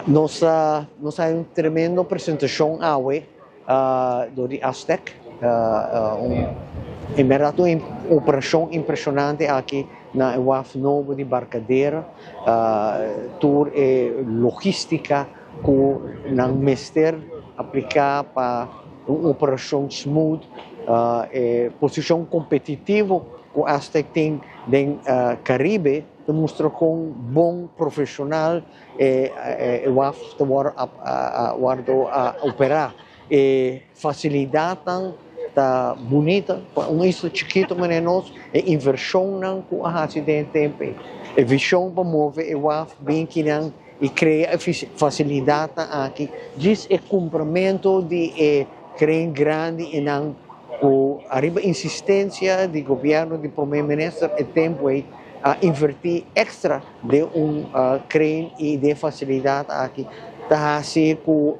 Nos a un tremendo presentashon awe dor di Astec. En berdat un operashon impreshonante aki na e waf nobo di Barcadera. Tur e logístika ku nan mester apliká pa un operashon smooth, e posishon kompetitivo ku Astec tin den Karibe ta mustra kon bon profeshonal e waf ta wòrdu operá. E fasilidatnan ta bunita pa un isla chikitu manera nos, e invershonnan ku a hasi den e tempu ei, e vishon pa move e waf bin kinan i krea e fasilidatnan aki, djis e kumpramentu di e kren grandi einan ku ariba insistensia di gobièrnu di prome minister e tempu ei a invertí èkstra den un kren i den e fasilidat aki ta hasi ku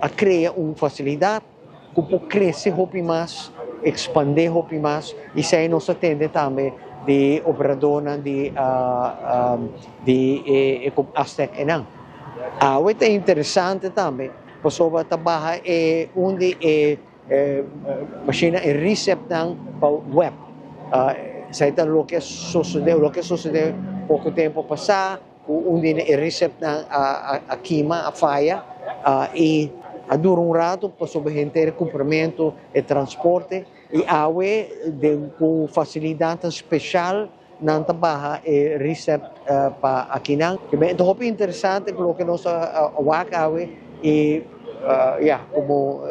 a krea un fasilidat ku por krese hopi mas, ekspandé hopi mas i esei nos a tende tambe di operadornan di di e Astec einan. Awe ta interesante tambe pasobra ta baha e un di e mashina e receptnan pa web. Esei ta loke a sosodé loke a sosodé poko tempu pasá ku un di e receptnan a kima, a faya i a dura un ratu pasobra henter e kumpramentu, e transporte i awe den ku fasilidatnan speshal nan ta baha e recept pa akinan. Ta hopi interesante ku loke nos a wak awe i ya komo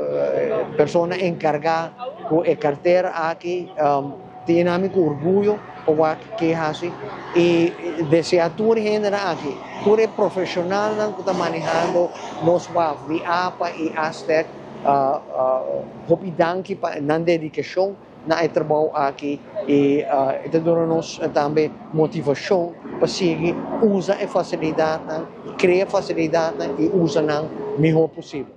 persona enkargá ku e kartera aki ta yena mi ku orguyo pa wak ke hasi i desea tur hendenan aki, tur e profeshonalnan ku ta manehando nos waf di apa i Astec hopi danki pa nan dedikashon na e trabou aki i e ta duna nos tambe motivashon pa sigui usa e fasilidatnan, krea fasilidatnan i usa nan mihó posibel.